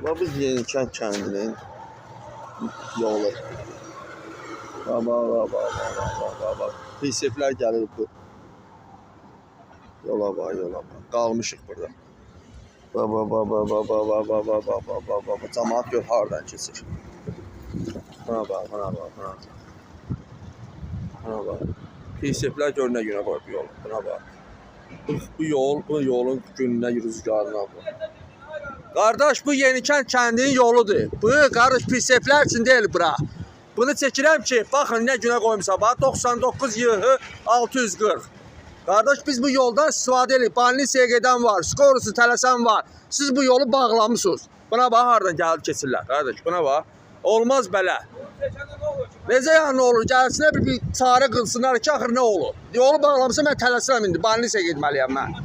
Bax bu Yenikənd kəndinin yolu. Bax, bax, bax, bax, bax, bax, bax, bax. Priseplər gəlir bu. Yola bax, yola bax. Qalmışıq burada. Bax, bax, bax, bax, bax, bax, bax, bax, bax, bax, bax, bax, bax, bax. Camaat gör hardan keçir. Buna bax, buna bax, buna bax. Buna bax. Priseplər gör nə günə qoyub yolu. Buna bax. Bu yol, bu yolun gününə, rüzgarına bu. Qardaş, bu Yenikənd kəndinin yoludur. Bu, qardaş, priseplər üçün deyil bura. Bunu çəkirəm ki, baxın nə günə qoymusan. Bax, 99 YH 640. Qardaş, biz bu yoldan istifadə edirik. Balnisiyaya gedən var, skorusu tələsən var. Siz bu yolu bağlamısınız. Buna bax, hardan gəlib keçirlər. Qardaş, buna bax. Olmaz belə. Necə yəni nə olur? Gəlsinlər bir çarə qılsınlar ki, axır nə olur? Yolu bağlamısan, mən tələsirəm indi. Balnisiyaya getməliyəm mən.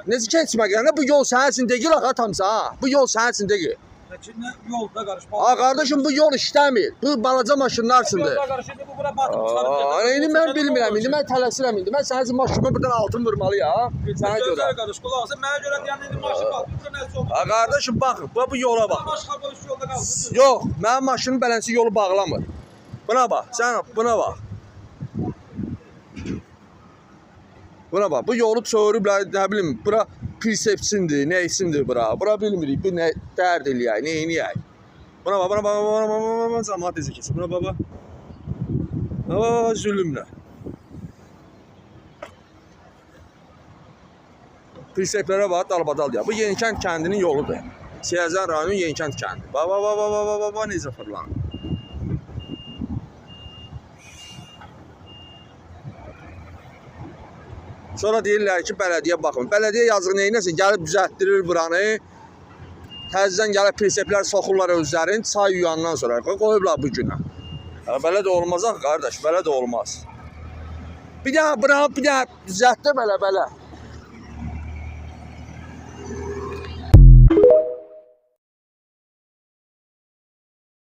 Necə keçmək? Yəni bu yol sənin üçün deyil axı atamsa ha. Bu yol sənin üçün deyil. Yolda qarışma. Ha qardaşım bu yol işləmir. Bu balaca maşınlar üçündür. Yolda qarışır, bu bura batıb çıxarıb. Aa, indi mən bilmirəm, indi mən tələsirəm indi. Mən sənin üçün maşınımı buradan altın vurmalıyam. Sənə görə. Gözəl qardaş, qulaq asın. Mənə görə deyən indi maşın batıb, bura nəsə oldu. Ha qardaşım baxın, bu yola bax. Başqa polis yolda qalsın. Yox, mənim maşının beləncə yolu bağlamır. Buna bax, sən buna bax. Buna bax, bu yolu çörüblər, nə bilim, bura prisepçindir, nə isimdir bura. Bura bilmirik, bu nə dərd eləyək, nə eləyək. Buna bax, buna bax, buna bax, buna bax, camaat necə keçir. Buna bax, bax. Buna bax, bax, zülmlə. Priseplərə bax, dalbadal deyə. Bu Yenikənd kəndinin yoludur. Siyəzən rayonunun Yenikənd kəndi. Bax, bax, bax, bax, bax, bax, bax, necə fırlanır. Sonra deyirlər ki, bələdiyyə baxın. Bələdiyyə yazıq neynəsin? Gəlib düzəltdirir buranı. Təzədən gəlib priseplər soxurlar özlərini çay yuyandan sonra. Qoyublar bu günə. Ha, belə də olmaz axı qardaş, belə də olmaz. Bir dənə bura, bir dənə düzəltdi belə belə.